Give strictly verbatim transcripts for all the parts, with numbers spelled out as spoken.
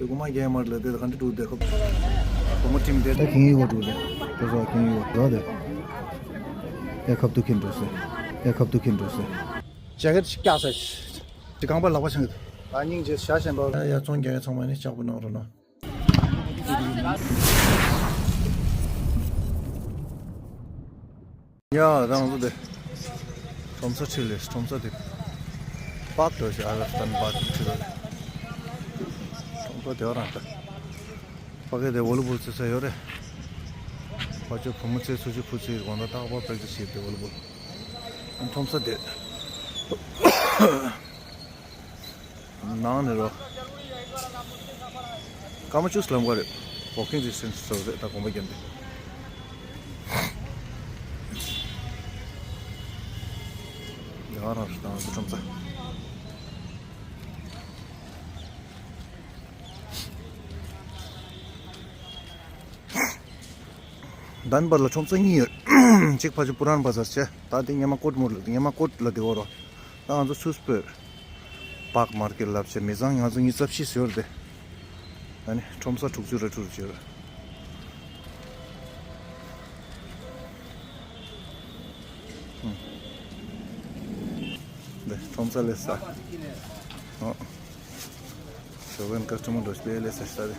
དེ་གོ་མ་རྒྱལ་མར་ལ་དེ་ག་འདྲ་འགྲོ་དེ་ཁབ། གོ་མ་ཁྲིམས་དེ། ད་གིན་ཡོད་འགྲོ་དེ། དེ་ཚོ་གིན་ཡོད་འགྲོ་དེ། ཨེ་ཁབ་ཏུ་ཁིན་འགྲོ་སེ། ཨེ་ཁབ་ཏུ་ཁིན་འགྲོ་སེ། ཇེ་ཀེད་ཞིག་བཀྱག་ས་ཞིག་རྐང་པ་ལག་པ་ཆང་གི། ད་སྙིང་རྗེ་ཤ་ཞེན་པ། ཡ་ཚོང་རྒྱག་ཡ་ཚང་མ་ནི་ལྕགས་པོ་གནང་རོགས་གནང་། ཡ་རང་བཟོ་དེ། ཁྲོམ་ས་ཁྲིད་ལས་ཁྲོམ་ས་དེ། པག་ལོ་ཞིག་ཨ་རབ་སྟན་པག་ཁྲིད་ལ། ཁྲོམ་ས་དེ་བ་རང་ལྟ། ཕ་གི་དེ་ཝོ་ལི་བོལ་རྩེ་ས་ཡོད་རེད། ཕ་ཆོས་བུ་མོ་རྩེ་ཚུ་ཆོས་བུ་རྩེ་དགོང་དག་རྟག་པར་པེག་ཏིས་བྱེད་དེ་ཝོ་ལི་བོལ། ཁྲོམ་ས་དེ། ནང་ནས་རོ། སྐར་མ་བཅུ་ལམ་ཀ་རེད། ཝོག་ཀིང་ཌི་སི་ཊེན་སི་ཚོ་རེད་ད་གོམ་པ་བརྒྱབ་སྟེ། ཡང་རང་ཞིག་དང་ཁྲོམ་ས། དན་པར་ལ་ཁྲོམ་ས་གཉིས་ཡོད། གཅིག་ཕ་ཆུ་པུ་རན་བ་ཟར་བྱས། ད་དེ་ཉི་མ་ཀོད་མོར་ལ་ཉི་མ་ཀོད་ལ་དེ་འོ་རོ། ད་ང་ཚོ་ཚུར་སྤོས། པག་མར་ཀེད་ལབ་བྱས་མི་ཚང་ང་ཚོ་ཉི་ཤུ་རྩ་བཞི་ཟེར་ཏེ། ཨ་ནི་ཁྲོམ་ས་དྲུག་ཅུ་རེ་དྲུག་ཅུ་རེ། འདི་ཁྲོམ་ས་ལས་ས། ཨོ། ཞོགས་པའི་ཀ་སི་ཊ་མར་འགྲོ་སྤེལ་ལས་ས་ཤ་རེད།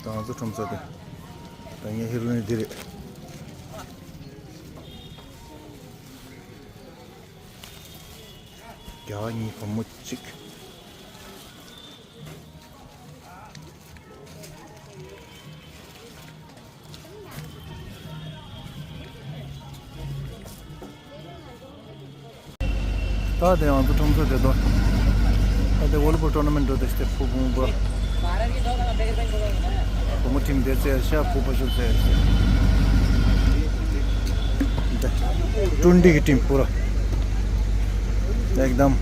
ད་ང་ཚོ་ཁྲོམ་ས་དེ། ད་ངའི་ཧེ་རོ་ཨིན་འདི་རེད། རྒྱ་གཉིས་བུ་མོ་གཅིག་ད་དེ་ང་ཚོ་ཁྲོམ་ས་དེ་དོ། ད་དེ་ཝོ་ལི་བོལ་ཊོར་ན་མེན་ཊ་འགྲོ་དེ་སྟེ་ཕུ་བུ་མོ་བུ། བུ་མོ་ཁྲིམས་དེ་རྩེ་ཤ་བུ་ཕ་ཤུལ་རྩེ་ཤ། ད་ཀྲུང་ཌི་གི་ཁྲིམས་པུ་ར། एकदम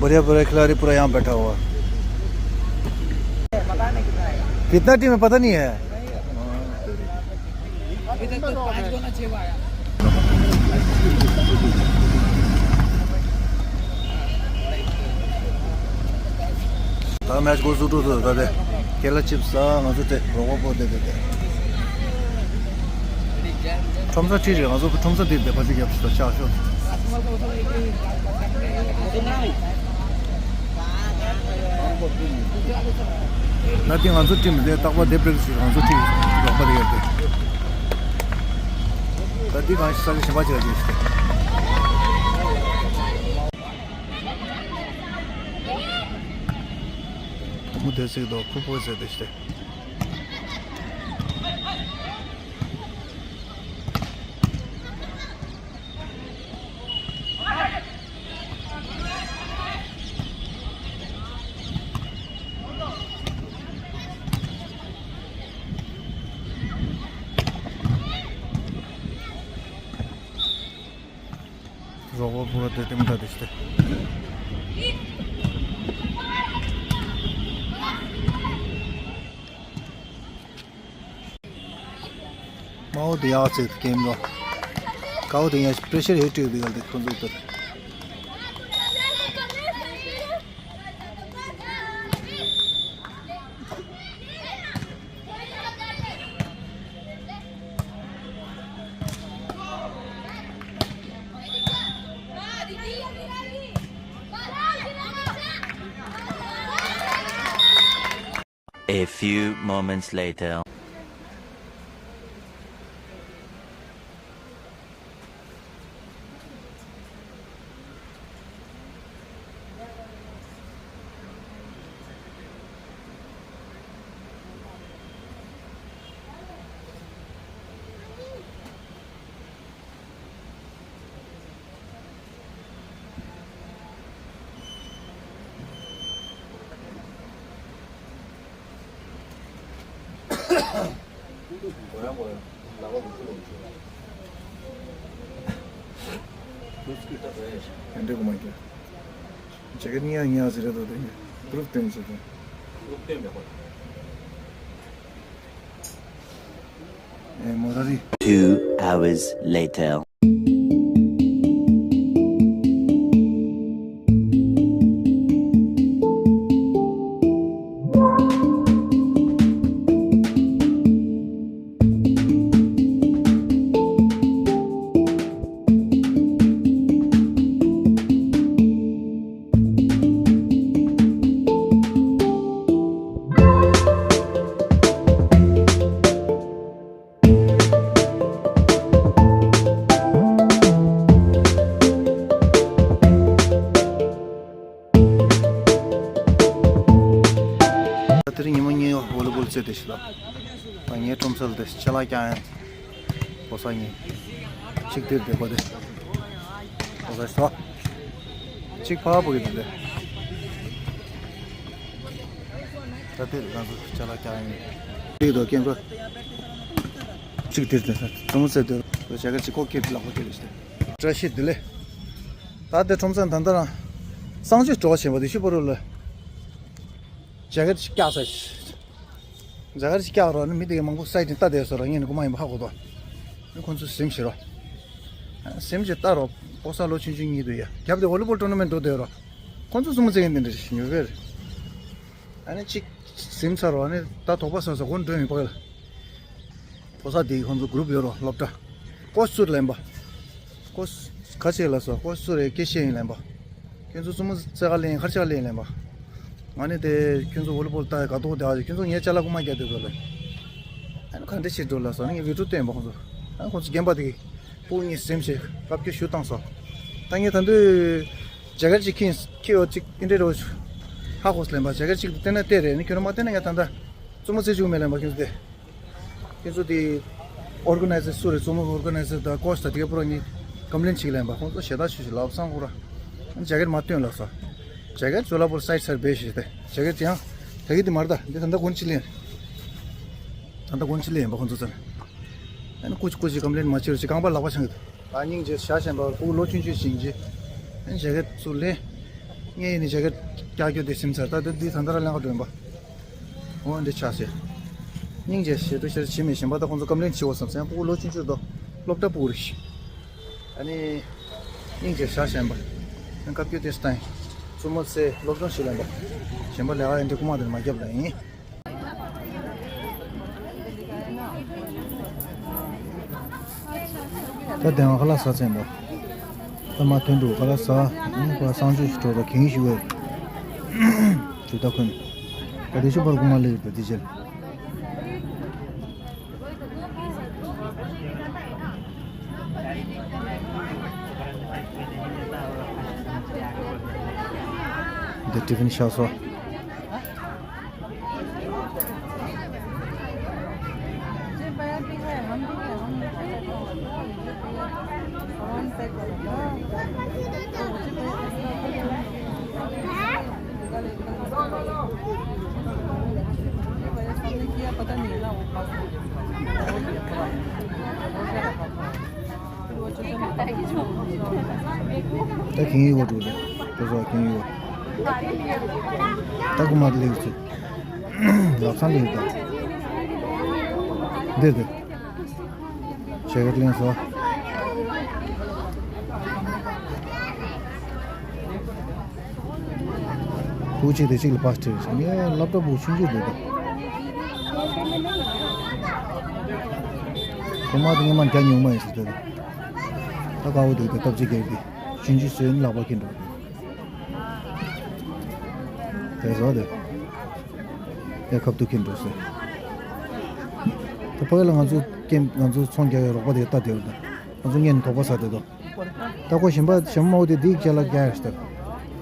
बढ़िया बढ़िया खिलाड़ी पूरा यहाँ बैठा हुआ। कितना टीम है पता नहीं है। अभी तक तो पाँच गो ना छह गो आया। ད་མེ་ཆི་འགོ་བཙུགས་འགྲོ་འདུག་ད་དེ་ཀེ་ལ་ཅིབ་ས་ང་ཚོ་དེ་རོགས་པ་པོ་དེ་དེ་དེ། ཁྲོམ་ས་ཁྲིད་རེད། ང་ཚོ་ཁྲོམ་ས་དེ་དེ་ཕ་ཅིག་རྒྱབ་ཤོག་ཆག་ཤོག་ད་དེ་ང་ཚོ་ཁྲིམས་དེ་རྟག་པར་དེ་པྲེག་ཞིག་ང་ཚོ་ཁྲིམས་རོགས་པ་དེ་ཡོད་དེ། ད་དེ་གང་ཞིག་ས་ཆ་གཞན་པ་ཅིག་ལ་ཅིག་ཞིག་དེ། བུ་མོ་དེ་ཚིག་དོ་ཁུ་པོ་ཟེར་དེ་ཞིག་དེ། རོགས་པ་བུ་དེ་དེ་མི་ད་དེ་ཞིག་དེ། མའོ་དེ་ཡག་ཚེ་ཀེམ་རོ། ཀའོ་དེ་ཡང་པྲེ་ཤར་ཧེ་ཏྲིག་དེ་གལ་ཏེ་ཁོ་ཚོ་དེ། A few moments later. ཡང་འགྲིག་གི་མ་རེད། ཇེ་ཀེད་གཉིས་ཡང་གཉིས་ཟེར་རེད་དོ། དེ་ནི་པུ་རུབ་སྟོན་ཟེར་དོ། ཨེ་མོ་ར་རི། Two hours later. དེ་དེ་ཞིག་ལ། ད་ངའི་ཁྲོམ་སར་དེ་ཅ་ལག་རྐྱང་ཡང་། ཕོ་གསར་གཉིས། གཅིག་དེར་བསྡད་པ་དེ། ཕོ་གསར་ཞིག་ལ། གཅིག་ཕ་བུ་གི་དེ་དེ། ད་དེ་རེད་ང་ཚོ་ཅ་ལག་རྐྱང་ཡང་། དེ་དོ་སྐྱེན་པ། གཅིག་དེར་དེ་ས་ཙུམ་ཙེ་དེ་རོ་ཇ་ག་གཅིག་ཁོག་སྐྱེད་ལག་པ་སྐྱེད་ལ་ཞིག་དེ། བཀྲ་ཤིས་བདེ་ལེགས། ད་དེ་ཁྲོམ་སར་ད་ལྟ་རང་། གསང་སྤྱོད་སྤྲོ་བ་ཆེན་པོ་དེ་ཤུ་པོ་རོ་ལ། ཇེ་ཀེ་ཊི་ཅིག་བཀྱགས་ས་ཞིག་ཇེ་ཀེ་ཊི་ཅིག་བཀྱགས་རོགས་ནི་མི་དེ་གའི་མང་པོ་སའི་ཌི་ནས་ལྟ་བསྡད་ཡོད་ས་རོགས། ངས་ནི་རྐུ་མ་ཡིན་པ་ཧ་གོ་དོ། ནི་ཁོང་ཚོས་ཟིམ་ཞིག་རོགས། ཟིམ་ཅིག་ལྟ་རོགས། ཕོ་གསར་ལོ་ཆུང་ཆུང་གཉིས་འདུག་ཡ། རྒྱབ་དེ་ཝོ་ལི་བོལ་ཊོར་ན་མེན་ཊི་འགྲོ་བསྡད་ཡོད་རོགས། ཁོང་ཚོ་ཙུམ་ཙེ་གི་འདི་འདྲ་ཞིག་ཉོ་བེར། ཨ་ནི་གཅིག་ཟིམ་ཚར་རོགས། ཨ་ནི་ད་དོགས་པ་ཟ་ས་གོ་འགྲོ་ཡིན་པ་ག་ལ། ཕོ་གསར་དེའི་ཁོང་ཚོ་གུ་རུབ་ཡོད་རོགས་སློབ་གྲྭ། ཀོ་སི་ཚུར་ལེན་པ། ཀོ་སི་ཁ་ཆེ་ལ་སོ་ཀོ་སི་ཚུར་རེ་སྐད་བཤད་ཡིན་ལེན་པ། ཁྱོད་ཚོ་ཙུམ་ཙེ་ག་ལེན་ཁར་ཆ་ལེན་ལེན་པ། ང་ནི་དེ་ཁྱོད་ཚོ་ཝོ་ལི་བོལ་ལྟ་ག་ཏོག་དེ་ཨ་ཁྱོད་ཚོ་ངའི་ཅ་ལག་རྐུ་མ་རྒྱག་དེ་དོ་ལེ། ཨ་ནི་ག་འདྲ་བྱེད་འགྲོ་ལ་སོ་ནི་ངས་བི་ཌི་ཡོ་བསྟན་པ་ཁོང་ཚོ། ཨ་ཁོང་ཚོ་རྒན་པ་དེ་གི་སྤུ་གུ་གཉིས་ཟིམ་བྱེད་བཀའ་བཀྱོན་ཞུ་བཏང་སོ། ད་ངས་ད་འདོད་ཇེ་ཀེ་ཊི་ཅིག་ཁྱེར་ཁྱེར་ཡོད་ཅིག་ཨིན་དྲེ་རོ། ཧ་གོ་སི་ལེན་པ་ཇེ་ཀེ་ཊི་ཅིག་བསྟན་ན་བལྟས་རེད། ནི་ཁྱོད་རང་མ་བསྟན་ན་ངས་ད་ལྟ་ཙུམ་ཙེ་བཅུག་མེད་ལེན་པ་ཁྱོད་ཚོ་དེ། ཁྱེད་ཚོ་དེ་ཨོར་ག་ནའི་ཛར་སུ་རེད། ཙུམ་ཨོར་ག་ནའི་ཛར་དང་ཀོ་སི་དང་དེ་ག་པུ་ར་གཉིས་ཀམ་པི་ལེན་ཅིག་ལེན་པ། ཁོང་ཚོ་ཞེ་དྲག་ཆུ་ཞིག་ལབ་སང་ཁོ་ར་ཇེ་ཀེ་ཊི་མ་སྟོན་ལ་སོ། ཇེ་ཀེ་ཊི་ཇོ་ལ་པོར་སའི་ཌི་སར་བེ་ཞེས་ཏེ་ཇེ་ཀེ་ཊི་ཡང་དེ་གི་དེ་མ་རེད། ད་འདི་ད་ལྟ་གོན་ཅི་ལེན། ད་ལྟ་གོན་ཅི་ལེན་པ་ཁོང་ཚོ་ཚར། ཨ་ནི་ཀུ་ཅི་ཀུ་ཅི་ཀམ་པི་ལེན་མ་བྱེད་རོགས་ཅིག་རྐང་པ་ལག་པ་འཆང་གི་འདུག་ད་སྙིང་རྗེ་ཤ་ཞེན་པ་ཕྲུ་གུ་ལོ་ཆུང་ཆུང་ཞིག་ཅིག་ཨ་ནི་ཇེ་ཀེ་ཊི་ཚུར་ལེན། ངས་ཡིན་ནི་ཇེ་ཀེ་ཊི་ཀྱག་ཀྱོག་དེ་ཟིན་ཚར། ད་དེ་འདི་ད་ལྟ་ར་ལེན་ག་འགྲོ་ཡིན་པ། འོ་འདི་ཆགས་སེ། སྙིང་རྗེ་ཞེ་དྲག་ཤར་ཕྱིན་མེད་གཞན་པ་ད་ཁོང་ཚོ་ཀམ་པི་ལེན་བྱེད་འོ་བསམ་སེ་ཕྲུ་གུ་ལོ་ཆུང་ཆུང་དོ། སློབ་གྲྭ་ཕྲུ་གུ་རེད། ཨ་ནི། སྙིང་རྗེ་ཤ་ཞེན་པ། ཨ་ནི་བཀའ་བཀྱོན་དེ་སྟེང་། ཙུམ་མོ་ཚེ་སློབ་སྦྱོང་ཞིག་ལེན་པ། གཞན་པ་ལས་ཀ་ཡིན་དེ་རྐུ་མ་དེ་མ་རྒྱབ་ལ་ཡིན། ད་དེང་ཁ་ལག་ཟ་ཚན་པ། ད་མ་ཐོན་འདུག་ཁ་ལག་ཟ། ཨ་ནི་ཁ་ལག་གསང་སྤྱོད་ཞིག་འགྲོ་ད་གན་ཞིག་བས། ཇུ་ད་ཁོན། ད་དེ་ཤུ་པར་རྐུ་མ་ལེགས་ད་དེ་ཅན། འདི་ཏི་ཕིན་ཤ་སོ། ད་གིན་ཡོད་འགྲོ་ལེ། དེ་ཚོ་གིན་ཡོད། ད་རྐུ་མ་ལེགས་ཚུལ། ལག་ཚང་ལེགས་ད། འདིར་འདིར། ཇེ་ཀེ་ཊི་ལེན་སོ། བུ་གཅིག་དེ་གཅིག་ལ་པར་སྤྲད་རེད། ངས་སློབ་གྲྭ་བུ་ཆུང་ཆུང་འདུག་ད། ཁོ་མ་དེ་ངས་མ་རྒྱ་ཉུང་མ་ཡིན་ཟེར་ད། ད་དཀའ་བོ་འདུག་ད་སྟོབས་ཆེ་རྒྱལ་གྱི་ཆུང་ཆུང་བཟོས་ནི་ལག་པ་འཁྱེར་འགྲོ། དེ་བཟོ་དེ། དེ་ཁབ་ཏུ་འཁྱེར་འགྲོ་ཟེར། ད་ཕ་གི་ལ་ང་ཚོ་ཀེམ་ང་ཚོ་ཚོང་རྒྱག་ཡ་རོགས་པ་དེ་ལྟ་དེ་ད། ང་ཚོ་ངས་ནི་དོགས་པ་ཟ་དེ་དོ། ད་ཁོ་གཞན་པ་གཞན་པ་མང་པོ་དེ་འདིའི་རྒྱ་ལ་རྒྱག་ཡ་ཞིག་ད།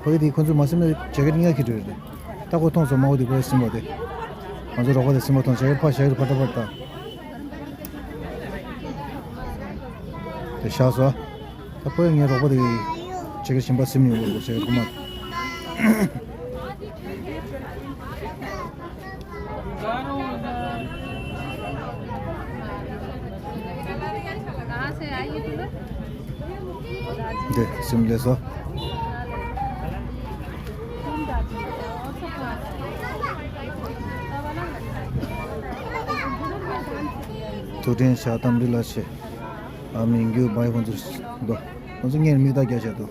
ཕ་གི་དེ་ཁོ་ཚོ་མ་སེམས་ན་ཇེ་ཀེ་ཊི་ཉག་གི་འགྲོ་ཡོད་དེ། ད་ཁོ་མཐོང་སོང་མང་པོ་དེ་ཁོ་ཡ་སིམ་པ་དེ། ང་ཚོ་རོགས་པ་དེ་སིམ་པ་མཐོང་ཇེ་ཀེ་ཊི་ཕ་ཇེ་ཀེ་ཊི་ཕ་ཏྲ་ཕ་ཏྲ། དེ་ཤ་སོ། ད་ཁོ་ཡ་ངའི་རོགས་པ་དེ་ཇེ་ཀེ་ཊི་གཞན་པ་སིམ་ཡོང་གི་ཇེ་ཀེ་ཊི་ཁོ་མ། འདི་སིམ་ལས་སོ། ཐུགས་དྲན་བྱ་དམ་རི་ལ་ཆེ། ཨ་མིང་རྒྱུ་བའི་ཧོན་ཚུར་འདུག་ཧོན་ཚུར་ངས་མིག་ལྟ་རྒྱ་བྱ་འདུག་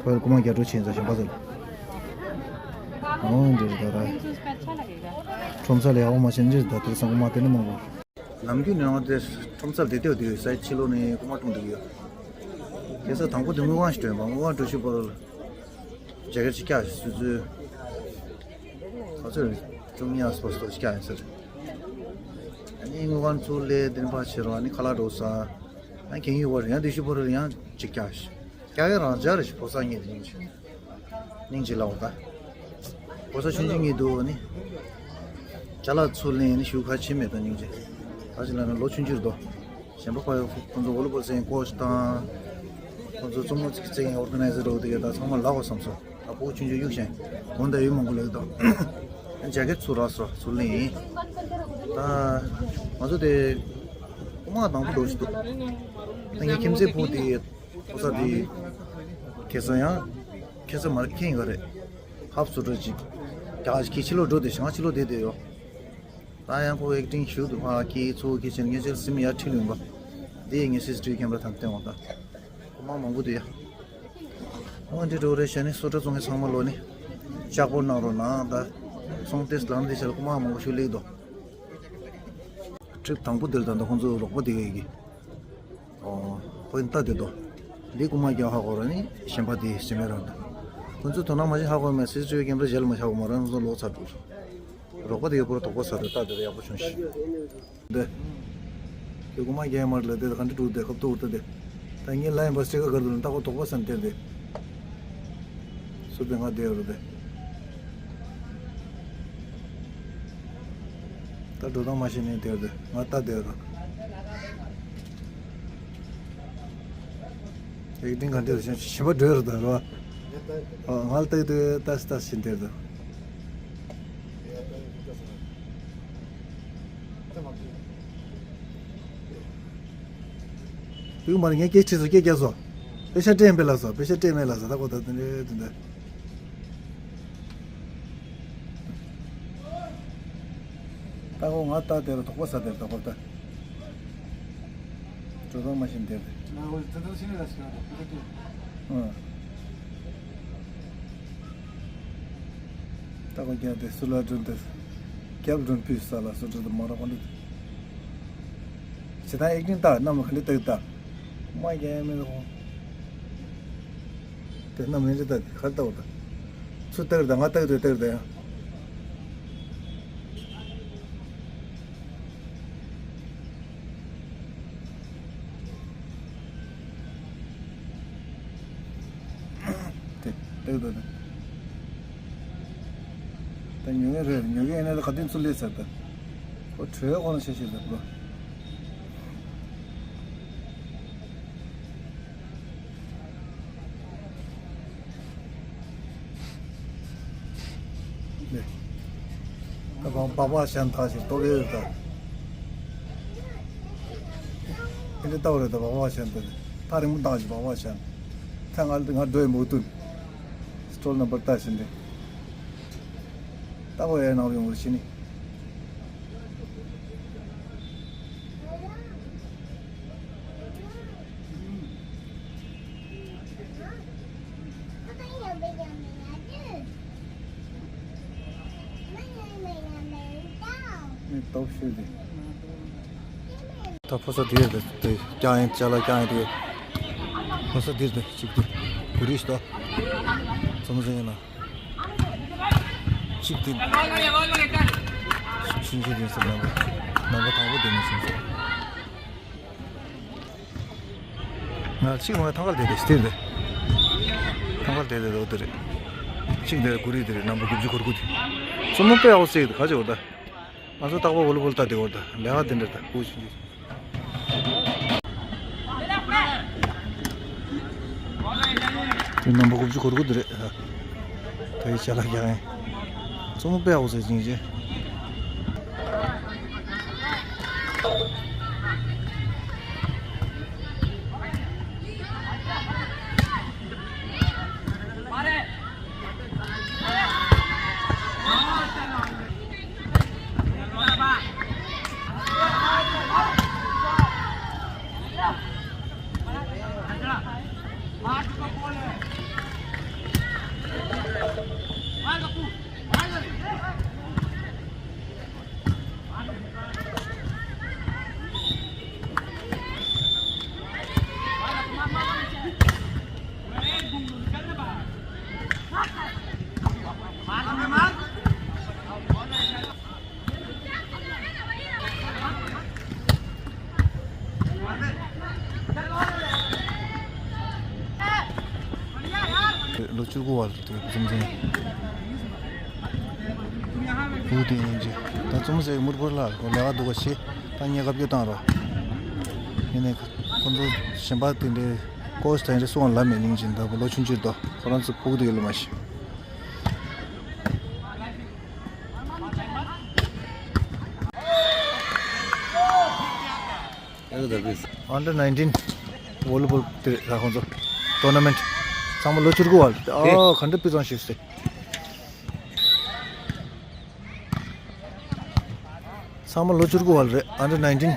ཁོས་རྐུ་མ་རྒྱ་སྒྲོག་ཕྱིན་ཚ་ཞིང་པ་ཚོ་ལ། འོ་འདྲ་རེད་ད་ད། ཁྲོམ་ས་ལ་ཡག་པོ་མ་ཤེས་འདྲ་རེད་ད། དེ་སང་རྐུ་མ་དེ་ནི་མང་པོ། ནམ་རྒྱུན་ནས་ང་དེ་ཁྲོམ་སར་བསྡད་བསྡད་དུས་སའི་ཕྱི་ལོགས་ནས་རྐུ་མ་བཀྲོངས་བསྡད་ཀྱི་ཡོད། དེ་ཚོ་དང་པོ་དེ་དངུལ་ཁང་ཞིག་སྤྲད་པ། དངུལ་ཁང་འགྲོ་ཤུལ་པར་ཇེ་ཀེ་ཊི་ཅིག་བཀྱགས་ཤིག་སུ་ཚོས། ཁ་ཚོད་བཅུ་གཉིས་སོ་སོ་ཅིག་བཀྱགས་ཡིན་ཟེར། ཨ་ནི་དངུལ་ཁང་ཚུར་སླེབས་བདེན་པ་བྱེད་རོགས། ཨ་ནི་ཁ་ལག་འགྲོ་ས། ཨ་ནི་གན་ཡུལ་བར་ཡང་དེ་ཤུ་པར་ཡང་ཅིག་བཀྱགས་ཤིག་བཀྱག་ཡ་རང་འཇགས་རེད་ཤག་ཕོ་གསར་གཉིས་དེ་ཡིན་ཞིག་སྙིང་རྗེ་ལ་འོ་ད། ཕོ་གསར་ཆུང་ཆུང་གཉིས་འདུག་ཨ་ནི། ཅ་ལག་ཚུར་ལེན་ནི་ཞུ་ཁ་ཕྱེ་མེད་དང་སྙིང་རྗེ། ད་ཅི་ལ་ནི་ལོ་ཆུང་ཆུང་རེད་དོ། གཞན་པ་ཁོ་ཁོ་ཚོ་ཝོ་ལི་བོལ་རྩེད་མཁན་ཀོ་ཆི་དང་། ཁོ་ཚོ་རྩེད་མོ་རྩེད་མཁན་ཨོར་ག་ནའི་ཛར་འདྲ་བོ་དེ་ག་ད་ཚང་མ་ལག་གོ་བསམ་སོང་། ད་ཕྲུ་གུ་ཆུང་ཆུང་གཡུག་བཞིན་གོང་ད་ཡུལ་མང་པོ་ལེགས་དོ། ཇེ་ཀེད་ཚུར་རག་སོང་ཚུར་ལེན་ཡིན། ད་ང་ཚོ་དེ་ཀོ་མ་དང་པོ་འགྲོ་ཞིག་འདུག་ད་ངའི་ཁྱིམ་མཚེས་ཕྲུ་གུ་དེ་ཕོ་གསར་དེ་ཁ་སང་ཡང་ཁ་སང་མར་ཁེངས་ཡོད་རེད། ཧབ་སུ་འགྲོ་ཅིག་རྒྱ་ཁྱི་ཕྱི་ལོགས་འགྲོ་དེ་ཞང་ཕྱི་ལོགས་བསྡད་དེ་ཡོད། ད་ཡང་ཁོ་ཨེག་ཊིང་ཞུ་དུ་ཕ་ཁྱི་ཚོ་ཁྱི་ཆེན་ངེད་ཚོའི་སེམས་ཡར་ཁྲིད་ལུང་པ། འདི་ངའི་སི་སི་ཊི་བི་ཀེམ་ར་ཐང་སྟེང་འོང་ད། ཁོ་མ་མང་པོ་དེ་ཡ། ཨོ་འདི་འགྲོ་རེ་བྱས་ནས་སོ་ཏྲ་ཚོང་གི་ཚང་མ་ལོ་ནི། ལྕགས་པོ་གནང་རོགས་གནང་ད། ཚོང་ཏེས་ལམ་འདི་བྱས་ལ་ཁོ་མ་མང་པོ་ཞུ་ལེགས་དོ། ཊིབ་དང་པོ་འདིར་ད་ལྟ་ཁོང་ཚོ་རོགས་པ་དེ་ག་ཡི་གི། ཨོ། ཁོ་ཡིན་ལྟ་དེ་དོ། འདི་རྐུ་མ་རྒྱག་ཧ་གོ་ར་ནི་གཞན་པ་དེ་ཞེ་མེད་རང་དང་། ཁོ་ཚོ་དོ་སྣང་མ་བྱེད་ཧ་གོ་མེད་སི་སི་ཊི་བི་ཀེམ་ར་ཞལ་མ་ཆག་གོ་མ་རང་ཚོ་ལོག་ཚར་འགྲོ། རོགས་པ་དེ་ག་པོ་ར་དོགས་པ་ཟ་དེ་ལྟ་དེ་ཡག་པོ་བྱུང་ཤི། འདི། ཁྱོད་རྐུ་མ་རྒྱག་མར་ལ་དེ་ག་འདྲི་འགྲོ་དེ་ཁབ་ཏུ་འུར་ཏ་དེ། ད་ངའི་ལ་ཡིན་པ་སྤྲེལ་ཀ་གར་དུ་ལ་ད་ཁོ་དོགས་པ་ཟ་ནི་དེར་དེ། སུ་དེ་ང་དེ་རུ་དེ། ད་འགྲོ་སྟངས་མ་ཤེས་ནས་དེར་དེ་ང་ལྟ་དེར་ར། ཨེག་ཊིང་ག་འདྲ་རེད་ཞེས་ཞིམ་པ་འགྲོ་རུ་དང་རོ། ང་ལ་ལྟ་དུས་ལྟ་ལྟ་བཞིན་དེར་དེ། དུས་མར་ངས་སྐད་ཆེ་སོ་སྐད་རྒྱག་སོ། པེ་ཤ་སྤྲད་མེད་ལ་སོ་པེ་ཤ་སྤྲད་མེད་ལ་སོ་ད་གོ་ད་དེ་འདྲའི་དེ་འདྲ། ད་གོ་ང་ད་དེ་རུ་དོགས་པ་ཟ་དེ་རུ་ད་གོ་ད། འགྲོ་སྟངས་མ་ཤེས་དེ་རུ། ང་འོ་དེ་འདྲ་ཤེས་ནས་ལ་སོ་ད་དེ། ཨ། ད་གོ་རྒྱབ་དེ་སུ་ལ་སྒྲུང་དེ། རྒྱབ་སྒྲུང་ཕུད་ས་ལ་སུ་སྒྲུང་དུ་མ་ར་གོ་འདི། ཇི་ལྟར་ཨེག་ཊིང་ལྟ་གནམ་ལ་ག་འདྲ་ལྟ་ཡོད་ལྟ། མ་རྒྱག་ཡ་མེད་ལ་ཧོ། དེ་གནམ་ལ་འདྲ་ལྟ་ག་ལྟ་བ་ལྟ། ཚུར་ལྟ་གི་ལྟ་ང་ལྟ་གི་ལྟ་ལྟ་གི་ལྟ་ཡང་། དེ་ལྟ་གི་ལྟ་ལྟ། ད་ཉོ་གི་རེད་ཉོ་གི་ཡིན་ན་ད་ག་དུས་ཚུར་སླེབས་ཚར་ད། ཁོ་བྲོས་ཁོ་ན་ཤེས་ཤེས་ད་ཁོ། ད་བང་སྦག་སྦག་བྱས་ཐག་ཞིག་ལྟོ་གས་རེད་ད། ཨེ་འདྲ་ལྟ་བ་རེད་ད་སྦག་སྦག་བྱས་འདུག་ཐག་རིང་པོ་བཏང་ཞིག་སྦག་སྦག་བྱས། ཐག་ང་ང་འགྲོ་ཡི་མོ་དུན། སི་ཊོལ་ནམ་བར་ལྟ་བཞིན་རེད། ལྟ་བ་ཡའི་ནང་ལ་ཡོང་བར་ཤེས་ནི། ཏོག་ཤོས་དེ་དེ་རྐྱང་ཡིན་ཅ་ལག་རྐྱང་ཡིན་དེ། ཕོ་གསར་དེར་དེ་གཅིག་དེ་གུ་རིས་དོ། ཚོམ་ཚོམ་ཡིན་ན། གཅིག་དེ། ཤིན་ཅི་དེ་ཟེར་ནམ་པ་ནམ་པ་དང་པོ་དེ་ནས་ཤིན་ཅི། ང་གཅིག་མ་ཐང་གལ་དེ་དེ་སྟེར་དེ། ཐང་གལ་དེ་དེ་ལོ་དེ་རེད། གཅིག་དེ་གུ་རི་དེ་རེད་ནམ་པ་དགུ་བཅུ་གོ་དགུ་དེ། བཙུན་མོ་དཔེ་ཡག་པོ་བརྩེགས་དེ་ག་ཅིག་འོ་ད། ང་ཚོ་རྟག་པར་ཝོ་ལི་བོལ་ལྟ་དེ་འོ་ད་ལས་ཀ་དེ་འདྲ་ད་ཁུ་ཆུང་ཆུང་། དེ་ནམ་པ་དགུ་བཅུ་གོ་དགུ་དེ་རེད། ད་ཡི་ཅ་ལག་རྒྱག་ཡིན། བཙུན་མོ་དཔེ་ཡག་པོ་བརྩེགས་ཅིང་ཅེ། ལོ་བཅུ་དགུ་བར་དུ་འཛོམས་འཛོམས། བུ་དེ་ཡིན་གྱི། ད་ཙུམ་ཟེར་མུར་བུར་ལ་ཁོ་ལས་ཀ་འདུག་ག་ཤེས། ད་ངས་བཀའ་བཀྱོན་བཏང་རོགས། ཡིན་ནའི་ཁོ་ཚོ་གཞན་པ་དེ་འདྲའི་ཀོ་ཆི་དང་འདྲ་སུའང་ལབ་མེད་ནིང་བཞིན། ད་བུ་ལོ་ཆུང་ཆུང་དོ་ཁོ་རང་ཚོ་ཕུག་དེ་ལོ་མ་ཤི། Under nineteen volleyball དེ་ད་ཁོང་ཚོ་tournament ཚང་མ་ལོ་བཅུ་དགུ་བ་ལ། ཨ་ག་འདྲ་སྤུས་གཙང་ཞིག་སྟེ། ཚང་མ་ལོ་བཅུ་དགུ་བ་ལ་རེད། Under nineteen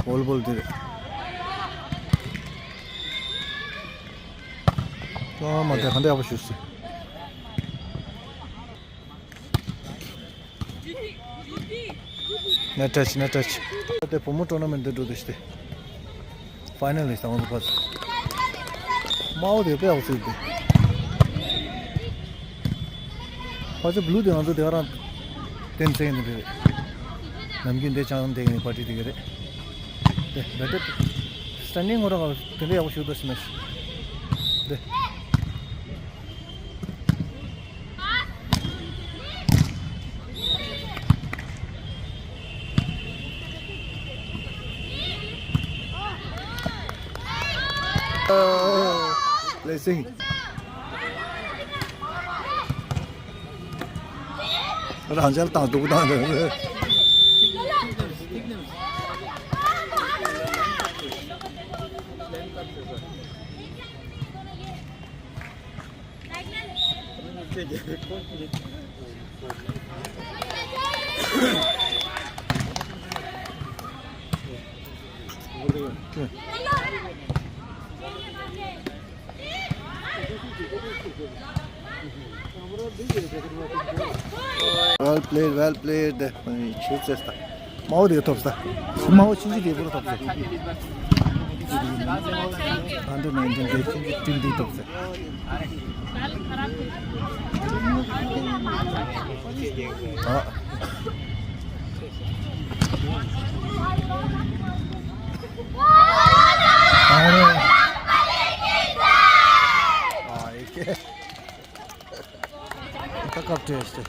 volleyball དེ་རེད། ཨ་མ་དེ་ག་འདྲ་ཡག་པོ་ཞིག་སྟེ། Net touch, net touch. དེ་བུ་མོ་tournament དེ་འགྲོ་དེ་ཤི་སྟེ། Final ལས་སང་བ་ཕ་ཚོ། མའོ་དེ་དཔེ་ཡག་ཚིག་དེ། ཕ་ཚོ་blue དེ་ང་ཚོ་དེ་ག་རང་བསྟན་ཚེ་ཡིན་དེ་རེད། ནམ་རྒྱུན་དེ་ཅང་དེ་གི་party དེ་གི་རེད། དེ་better standing ངོ་རང་དེ་འདྲ་ཡག་པོ་ཞིག་འདུག་སྨྲས། དེ། Blessing. རང་ཅག་དང་སྡུག་དང་། Well played, well played. ཆུ་ཚོད་ད། མའོ་དེ་ཐོབ་ས། མའོ་ཆུང་ཆུང་དེ་བོར་ཐོབ་ས། Under nineteen དེ་ཆུང་ཆུང་ཏིལ་དེ་ཐོབ་ས། ཨ། ཨ་ཨེ་ཀེ། ད་སྐབས་བྲལ་ཏེ།